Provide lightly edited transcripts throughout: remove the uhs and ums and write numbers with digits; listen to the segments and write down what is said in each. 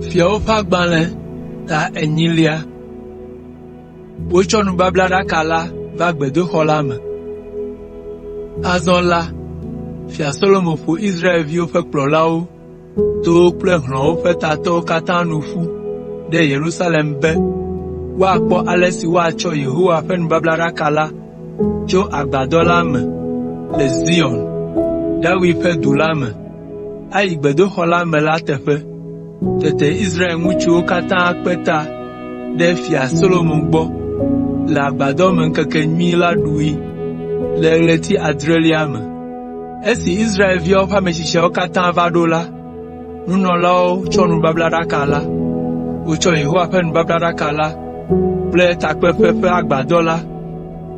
Fiawo ƒe agbalẽ ta enyilia. Wotsɔ nubablaɖaka la va gbedoxɔ la me. Azɔ la, Fia Solomo ƒo Israelviwo ƒe kplɔlawo, towo kple hlɔ̃wo ƒe tatɔwo katã nu ƒu ɖe Yerusalem be woakpɔ ale si woatsɔ Yehowa ƒe nubablaɖaka la tso agbadɔ la me le Zion, David ƒe du la me, ayi gbedoxɔ la me la teƒe. Tete Israel ŋutsuwo katã kpe ta ɖe Fia Solomo gbɔ le Agbadɔmeŋkekenyui la ɖuɣi le ɣleti adrelia me. Esi Israelviawo ƒe ametsitsiawo katã va ɖo la, nunɔlawo tsɔ nubablaɖaka la. Wotsɔ Yehowa ƒe nubablaɖaka la kple takpeƒe ƒe agbadɔ la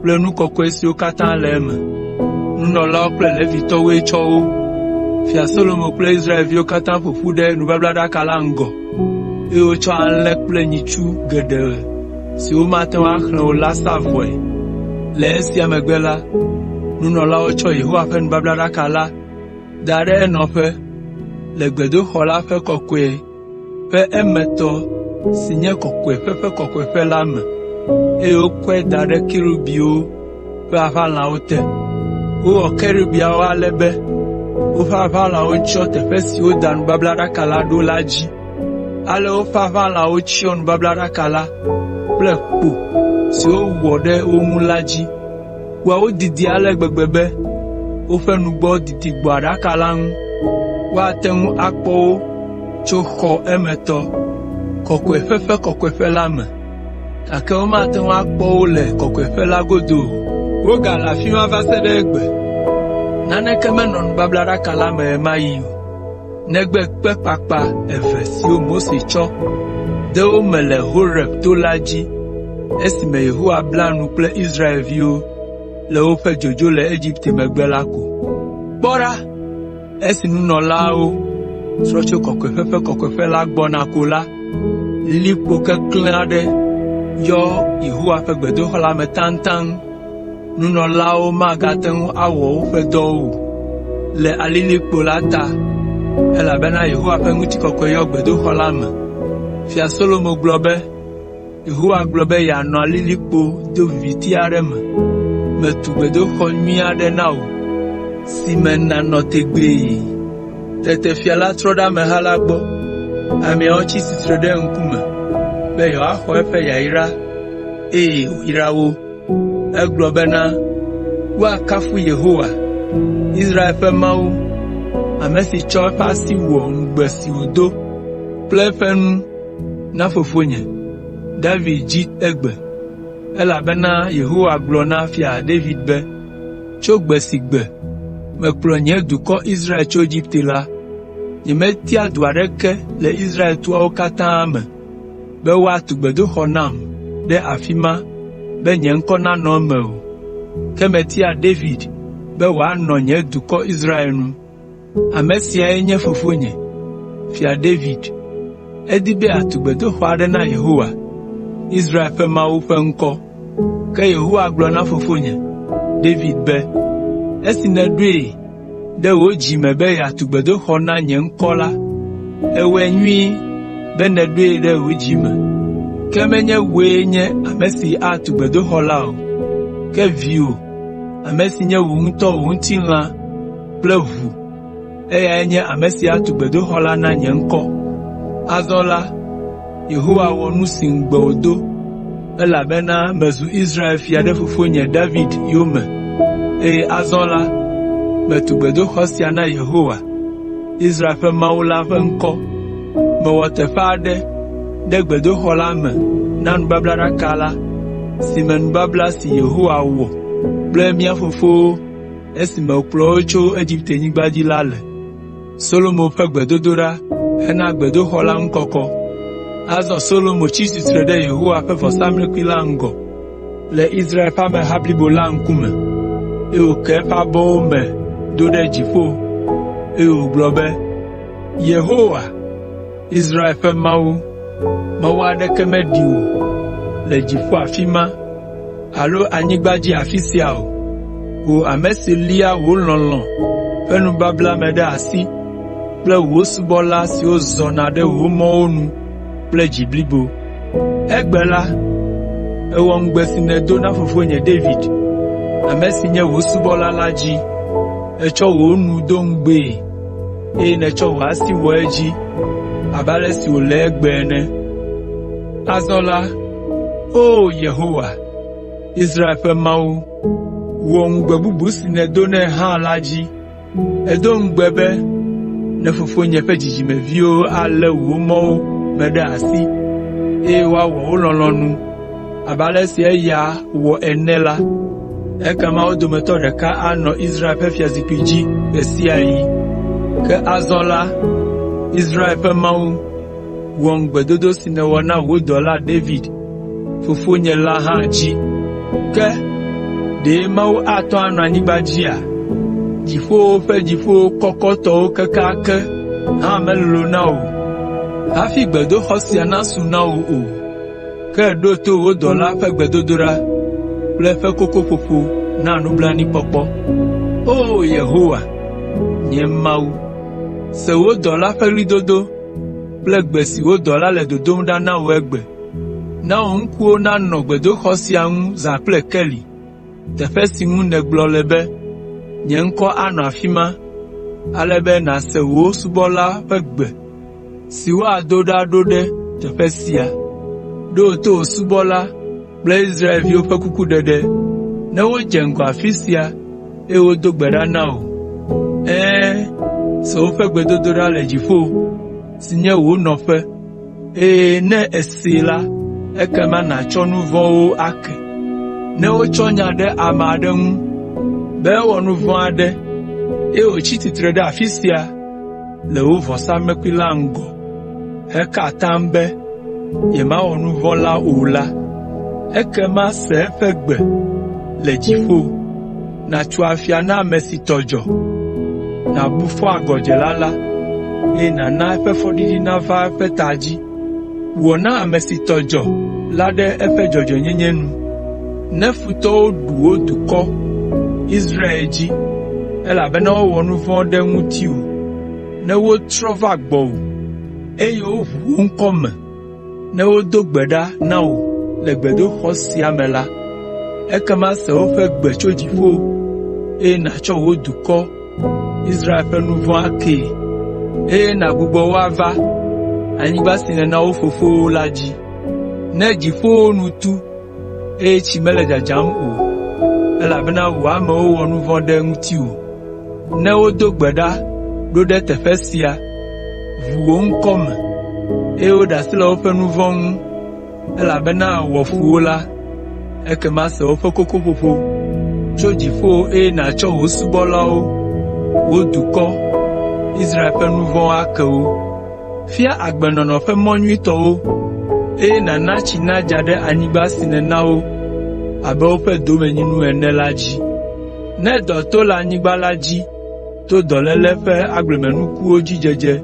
kple nu kɔkɔe siwo katã le eme. Nunɔlawo kple Levitɔwoe tsɔ wo. Fia Solomo kple Israelviwo katã ƒo ƒu ɖe nubablaɖaka la ŋgɔ, eye wotsɔ alẽ kple nyitsu geɖe siwo womate ŋu axlẽ o la sa vɔe. Le esia megbe la, nunɔlawo tsɔ Yehowa ƒe nubablaɖaka la da ɖe enɔƒe le gbedoxɔ la ƒe kɔkɔeƒe emetɔ si nye Kɔkɔeƒe ƒe Kɔkɔeƒe la me, eye wokɔe da ɖe kerubiwo ƒe aʋalawo te. Wowɔ kerubiawo ale be woƒe aʋalawo tsyɔ teƒe si woda nubablaɖaka la ɖo la dzi. Ale woƒe aʋalawo tsyɔ nubablaɖaka la kple kpo si wowɔ ɖe wo ŋu la dzi. Kpoawo didi ale gbegbe be woƒe nugbɔ didi gbɔ aɖaka la ŋu. Woate ŋu akpɔ wo tso xɔ emetɔ, Kɔkɔeƒe ƒe Kɔkɔeƒe la me, gake womate ŋu akpɔ wo le Kɔkɔeƒe la godo o. Wogale afi ma va se ɖe egbe. Naneke menɔ nubablaɖaka la me ɣe ma ɣi o, negbe kpe kpakpa eve siwo Mose tsɔ de wo me le Horeb to la dzi esime Yehowa bla nu kple Israelviwo le woƒe dzodzo le Egipte megbe la ko. Kpɔ ɖa, esi nunɔlaawo trɔ tso Kɔkɔeƒe ƒe Kɔkɔeƒe la gbɔna ko la, lilikpo keklẽ aɖe yɔ Yehowa ƒe gbedoxɔ la me taŋtaŋ. Nunɔlawo magate ŋu awɔ woƒe dɔwo o le alilikpo la ta, elabena Yehowa ƒe ŋutikɔkɔe yɔ gbedoxɔ la me. Fia Solomo gblɔ be, “Yehowa gblɔ be yeanɔ alilikpo doviviti aɖe me. Metu gbedoxɔ nyui aɖe na wò, si me nànɔ tegbee.” Tete fia la trɔ ɖe ameha la gbɔ. Ameawo tsi tsitre ɖe eŋkume be yewoaxɔ eƒe yayra eye wòyra wo. Egblɔ bena, “Woakafu Yehowa, Israel ƒe Mawu, ame si tsɔ eƒe asi wɔ ŋugbe si wòdo kple eƒe nu na fofonye, David dzi egbe. Elabena Yehowa gblɔ na Fia David be, ‘Tso gbe si gbe mekplɔ nye dukɔ Israel tso Egipte la, nyemetia du aɖeke le Israel toawo katã me be woatu gbedoxɔ nam ɖe afi ma be nye ŋkɔ nanɔ eme o. Ke metia David be wòanɔ nye dukɔ Israel nu.’ Ame siae nye fofonye, Fia David. Edi be yeatu gbedoxɔ aɖe na Yehowa, Israel ƒe Mawu ƒe ŋkɔ. Ke Yehowa gblɔ na fofonye, David be, ‘Esi nèɖoe ɖe wò dzi me be yeatu gbedoxɔ na nye ŋkɔ la, èwɔe nyuie be nèɖoe ɖe wò dzi me. Ke menye wòe nye ame si atu gbedoxɔ la o, ke viwò, ame si nye wò ŋutɔ wò ŋutilã kple ʋu, eyae nye ame si atu gbedoxɔ la na nye ŋkɔ.’ Azɔ la, Yehowa wɔ nu si ŋugbe wòdo, elabena mezu Israel fia ɖe fofonye David yome, eye azɔ la, metu gbedoxɔ sia na Yehowa, Israel ƒe Mawu la ƒe ŋkɔ. Mewɔ teƒe aɖe ɖe gbedoxɔ la me na nubablaɖaka la si me nubabla si Yehowa wɔ kple mía fofowo esime wòkplɔ wo tso Egiptenyigba dzi la le.” Solomo ƒe gbedodoɖa hena gbedoxɔ la ŋu kɔkɔ. Azɔ Solomo tsi tsitre ɖe Yehowa ƒe vɔsamlekpui la ŋgɔ le Israel ƒe ameha blibo la ŋkume, eye wòke eƒe abɔwo me do ɖe dziƒo, eye wògblɔ be, “Yehowa, Israel ƒe Mawu, Mawu aɖeke meɖi wò le dziƒo afi ma alo anyigba dzi afi sia o. Wò ame si lia wò lɔlɔ̃ ƒe nubabla me ɖe asi. kple wò subɔla siwo zɔna ɖe wò mɔwo nu kple dzi blibo. Egbe la, èwɔ ŋugbe si nèdo na fofonye David, ame si nye wò subɔla la dzi. Ètsɔ wò nu do ŋugbee, eye nètsɔ wò asi wɔ edzi abe ale si wòle egbe ene. Azɔ la, O Yehowa, Israel ƒe Mawu, wɔ ŋugbe bubu si nèdo nɛ hã la dzi. Èdo ŋugbe be, ‘Ne fofonye ƒe dzidzimeviwo alé wò mɔwo me ɖe asi, eye woawɔ wò lɔlɔ̃nu abe ale si eya wɔ ene la, ekema wo dometɔ ɖeka anɔ Israel ƒe fiazikpui dzi ɣe sia ɣi.’ Ke azɔ la, Israel ƒe Mawu, wɔ ŋugbedodo si nèwɔ na wò dɔla David, fofonye la hã dzi. Ke ɖe Mawu ate ŋu anɔ anyigba dzia? Dziƒowo ƒe dziƒo kɔkɔtɔwo kekeake hã melolo na wò hafi gbedoxɔ sia nasu na wò o. Ke èɖo to wò dɔla ƒe gbedodoɖa kple eƒe kokoƒoƒo na nublanuikpɔkpɔ. O Yehowa, nye Mawu, se wò dɔla ƒe ɣlidodo kple gbe si wò dɔla le dodom ɖa na wò egbe. Na wò ŋkuwo nanɔ gbedoxɔ sia ŋu zã kple keli, teƒe si ŋu nègblɔ le be, ‘Nye ŋkɔ anɔ afi ma,’ ale be nàse wò subɔla ƒe gbe si woado ɖa ɖo ɖe teƒe sia. Ɖo to wò subɔla kple Israelviwo ƒe kukuɖeɖe ne wodze ŋgɔ afi sia eye wodo gbe ɖa na wò. Ɛ̃, se woƒe gbedodoɖa le dziƒo, si nye wò nɔƒe, eye ne èsee la, ekema nàtsɔ nu vɔ̃wo ake. Ne wotsɔ nya ɖe ame aɖe ŋu be ewɔ nu vɔ̃ aɖe, eye wòtsi tsitre ɖe afi sia le wò vɔsamlekpui la ŋgɔ heka atam be yemawɔ nu vɔ̃ la o la, ekema se eƒe gbe le dziƒo, nàtso afia na ame si tɔ dzɔ, nàbu fɔ agɔdzela la, eye nàna eƒe fɔɖiɖi nava eƒe ta dzi. Wɔ na ame si tɔ dzɔ la ɖe eƒe dzɔdzɔenyenye nu. Ne futɔwo ɖu wò dukɔ, Israel dzi, elabena wowɔ nu vɔ̃ ɖe ŋutiwò, ne wotrɔ va gbɔwò, eye woʋu wò ŋkɔ me, ne wodo gbe ɖa na wò le gbedoxɔ sia me la, ekema se woƒe gbe tso dziƒo, eye nàtsɔ wò dukɔ, Israel ƒe nu vɔ̃ akee, eye nàgbugbɔ wo ava anyigba si nèna wo fofowo la dzi. Ne dziƒowo nu tu, eye tsi mele dzadzam o, elabena wò amewo wɔ nu vɔ̃ ɖe ŋutiwò. Ne wodo gbe ɖa ɖo ɖe teƒe sia, ʋu wò ŋkɔ me, eye woɖe asi le woƒe nu vɔ̃ ŋu, elabena èwɔ fu wo la, ekema se woƒe kokoƒoƒo tso dziƒo eye nàtsɔ wò subɔlawo, wò dukɔ, Israel ƒe nu vɔ̃wo ake wo. Fia agbenɔnɔ ƒe mɔ nyuitɔ wo, eye nàna tsi nadza ɖe anyigba si nèna wo abe woƒe domenyinu ene la dzi. Ne dɔ to le anyigba la dzi to dɔléle ƒe agblemenukuwo dzi dzedze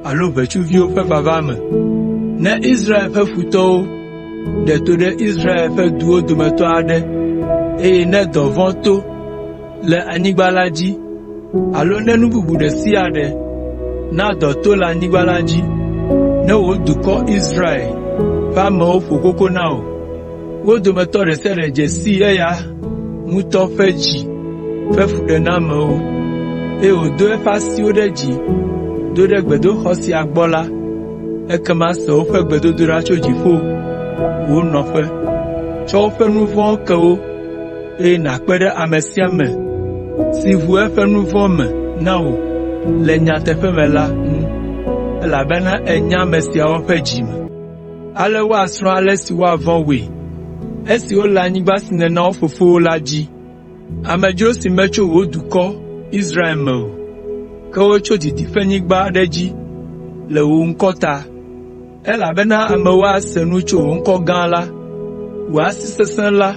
alo ʋetsuviwo ƒe vava me, ne Israel ƒe futɔwo ɖe to ɖe Israel ƒe duwo dometɔ aɖe, eye ne dɔvɔ̃ to le anyigba la dzi alo ne nu bubu ɖe sia ɖe na dɔ to le anyigba la dzi, ne wò dukɔ Israel ƒe amewo ƒo koko na wò, wo dometɔ ɖe sia ɖe dze si eya ŋutɔ ƒe dzi ƒe fuɖenamewo, eye wòdo eƒe asiwo ɖe dzi do ɖe gbedoxɔ sia gbɔ la, ekema se woƒe gbedodoɖa tso dziƒo, wò nɔƒe, tsɔ woƒe nu vɔ̃wo ke wo, eye nàkpe ɖe ame sia ame si ʋu eƒe nu vɔ̃ me na wò le nyateƒe me la ŋu, elabena ènya ame siawo ƒe dzi me. Ale woasrɔ̃ ale si woavɔ̃ wòe esi wole anyigba si nèna wo fofowo la dzi. Amedzro si metso wò dukɔ, Israel me o, ke wotso didiƒenyigba aɖe dzi le wò ŋkɔ ta, elabena amewo ase nu tso wò ŋkɔ gã la, wò asi sesẽ la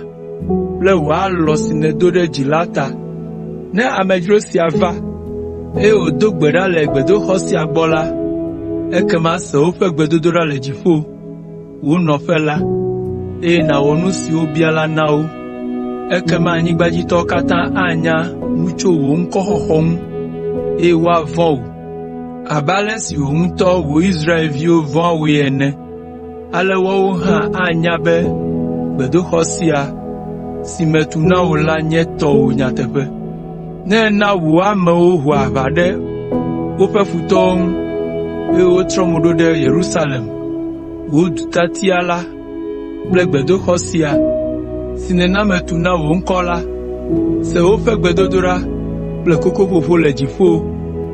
kple wò alɔ si nèdo ɖe dzi la ta. Ne amedzro sia va, eye wòdo gbe ɖa le gbedoxɔ sia gbɔ la, ekema se woƒe gbedodoɖa le dziƒo, wò nɔƒe la, eye nàwɔ nu si wobia la na wo. Ekema anyigbadzitɔwo katã anya nu tso wò ŋkɔxɔxɔ ŋu, eye woavɔ̃ wò. Abe ale si wò ŋutɔ wò Israelviwo vɔ̃a wòe ene, ale woawo hã anya be gbedoxɔ sia si metu na wò la nye tɔwò nyateƒe. Ne èna wò amewo ho aʋa ɖe woƒe futɔwo ŋu, eye wotrɔ mo ɖo ɖe Yerusalem, wò du tiatia la kple gbedoxɔ sia si nèna metu na wò ŋkɔ la, se woƒe gbedodoɖa kple kokoƒoƒo le dziƒo,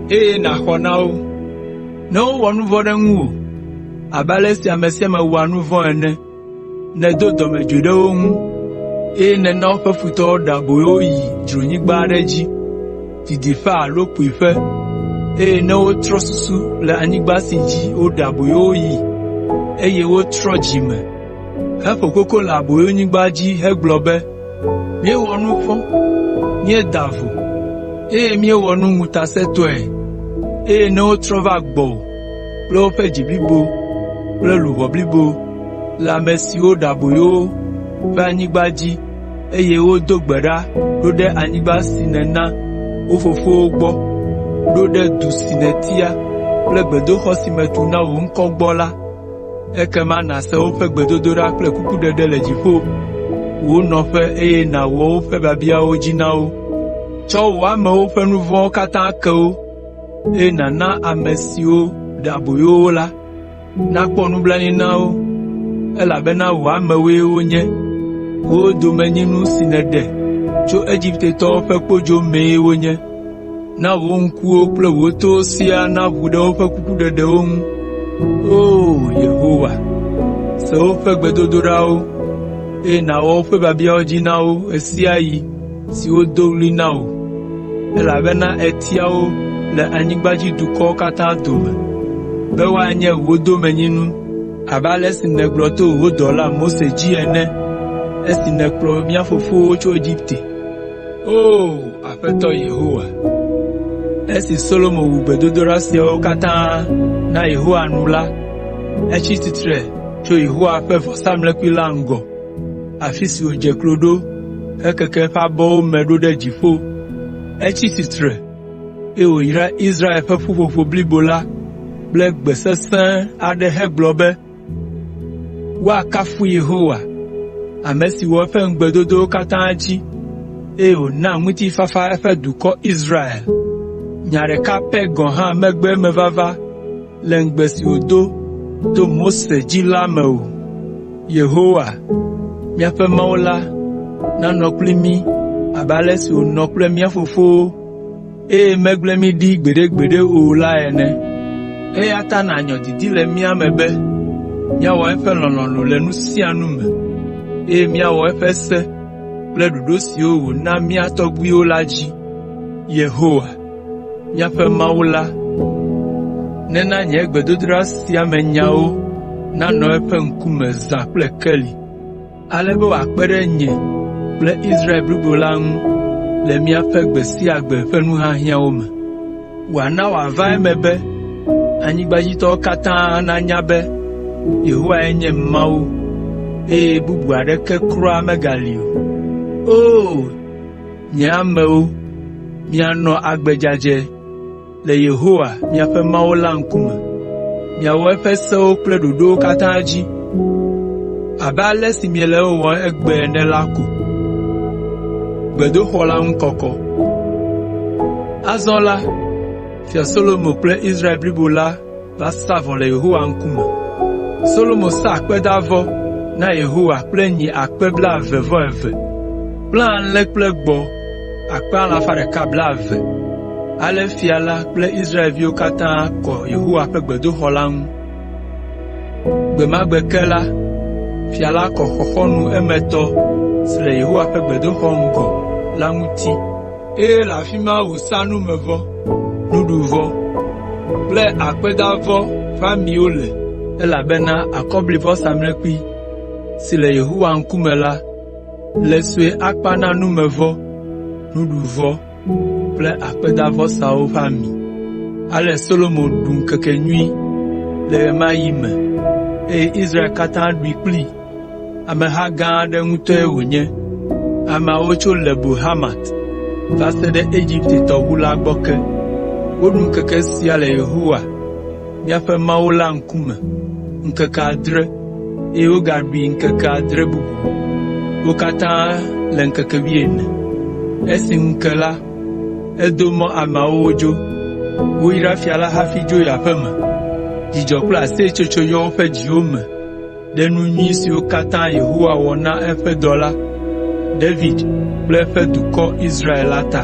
eye nàxɔ na wo. Ne wowɔ nu vɔ̃ ɖe ŋuwò abe ale si ame sia ame wɔa nu vɔ̃ ene, nèdo dɔmedzoe ɖe wo ŋu, eye nèna woƒe futɔwo ɖe aboyo wo yi dzronyigba aɖe dzi, didiƒe alo kpuiƒe, eye ne wotrɔ susu le anyigba si dzi woɖe aboyo wo yi, eye wotrɔ dzi me heƒo koko le aboyonyigba dzi hegblɔ be, ‘Míewɔ nu vɔ̃, míeda vo, eye míewɔ nu ŋutasẽtɔe,’ eye ne wotrɔ va gbɔwò kple woƒe dzi blibo kple luʋɔ blibo le ame siwo ɖe aboyo wo ƒe anyigba dzi eye wodo gbe ɖa ɖo ɖe anyigba si nèna wo fofowo gbɔ, ɖo ɖe du si nètia kple gbedoxɔ si metu na wò ŋkɔ gbɔ la, ekema nàse woƒe gbedodoɖa kple kukuɖeɖe le dziƒo, wò nɔƒe eye nàwɔ woƒe biabiawo dzi na wo. Tsɔ wò amewo ƒe nu vɔ̃wo katã ke wo, eye nàna ame siwo ɖe aboyo wo la nakpɔ nublanui na wo, elabena wò amewoe wonye, wò domenyinu si nèɖe tso Egiptetɔwo ƒe kpodzo mee wonye. Na wò ŋkuwo kple wò towo siaa naʋu ɖe woƒe kukuɖeɖewo ŋu. O! Yehowa, se woƒe gbedodoɖawo, eye nàwɔ woƒe biabiawo dzi na wo ɣe sia ɣi si wodo ɣli na wò, elabena ètia wo le anyigbadzidukɔwo katã dome be woanye wò domenyinu abe ale si nègblɔ to wò dɔla Mose dzi ene esi nèkplɔ mía fofowo tso Egipte. O! Aƒetɔ Yehowa.” Esi Solomo wu gbedodoɖa siawo katã na Yehowa nu la, etsi tsitre tso Yehowa ƒe vɔsamlekpui la ŋgɔ, afi si wòdze klo ɖo hekeke eƒe abɔwo me ɖo ɖe dziƒo. Etsi tsitre, eye wòyra Israel ƒe ƒuƒoƒo blibo la kple gbe sesẽ aɖe hegblɔ be, “Woakafu Yehowa, ame si wɔ eƒe ŋugbedodowo katã dzi, eye wòna ŋutifafa eƒe dukɔ Israel. Nya ɖeka pɛ gɔ̃ hã megbe emevava le ŋugbe si wòdo to Mose dzi la me o. Yehowa, míaƒe Mawu la nanɔ kpli mí abe ale si wònɔ kple mía fofowo, eye megblẽ mí ɖi gbeɖegbeɖe o la ene. Eya ta nànyɔ didi le mía me be míawɔ eƒe lɔlɔ̃nu le nu sia nu me, eye míawɔ eƒe se kple ɖoɖo siwo wòna mía tɔgbuiwo la dzi. Yehowa, míaƒe Mawu la nena nye gbedodoɖa sia me nyawo nanɔ eƒe ŋkume zã kple keli, ale be wòakpe ɖe nye kple Israel blibo la ŋu le míaƒe gbe sia gbe ƒe nuhiahiãwo me. Wòana wòava eme be anyigbadzitɔwo katã nanya be Yehowae nye Mawu, eye bubu aɖeke kura megali o. O! Nye amewo, mianɔ agbe dzadzɛ le Yehowa, miaƒe Mawu la ŋkume. Miawɔ eƒe sewo kple ɖoɖowo katã dzi abe ale si miele ewɔm egbe ene la ko. Azɔ la, Fia Solomo kple Israel blibo la va sa vɔ le Yehowa ŋkume. Solomo sa akpedavɔ na Yehowa kple nyi akpe blaeve-vɔ-eve kple alẽ kple gbɔ̃ akpe alafa ɖeka blaeve. Ale fia la kple Israelviwo katã kɔ Yehowa ƒe gbedoxɔ la ŋu. Gbe ma gbe ke la, fia la kɔ xɔxɔnu emetɔ si le Yehowa ƒe gbedoxɔ ŋgɔ la ŋuti, eye le afi ma wòsa numevɔ, nuɖuvɔ kple akpedavɔ ƒe amiwo le, elabena akɔblivɔsamlekpui si le Yehowa ŋkume la le sue akpa na numevɔ, nuɖuvɔ kple akpedavɔsawo ƒe ami. Ale Solomo ɖu ŋkekenyui le ɣe ma ɣi me, eye Israel katã ɖui kplii. Ameha gã aɖe ŋutɔe wònye. Ameawo tso Lebo Hamat va se ɖe Egipte tɔʋu la gbɔ ke. Woɖu ŋkeke sia le Yehowa, míaƒe Mawu la ŋkume ŋkeke adre eye wogaɖui ŋkeke adre bubu. Wo katã le ŋkeke wuiene. Esi ŋu ke la, edo mɔ ameawo wodzo. Woyra fia la hafi dzo yi aƒe me. Dzidzɔ kple aseyetsotso yɔ woƒe dziwo me ɖe nu nyui siwo katã Yehowa wɔ na eƒe dɔla, David kple eƒe dukɔ Israel la ta.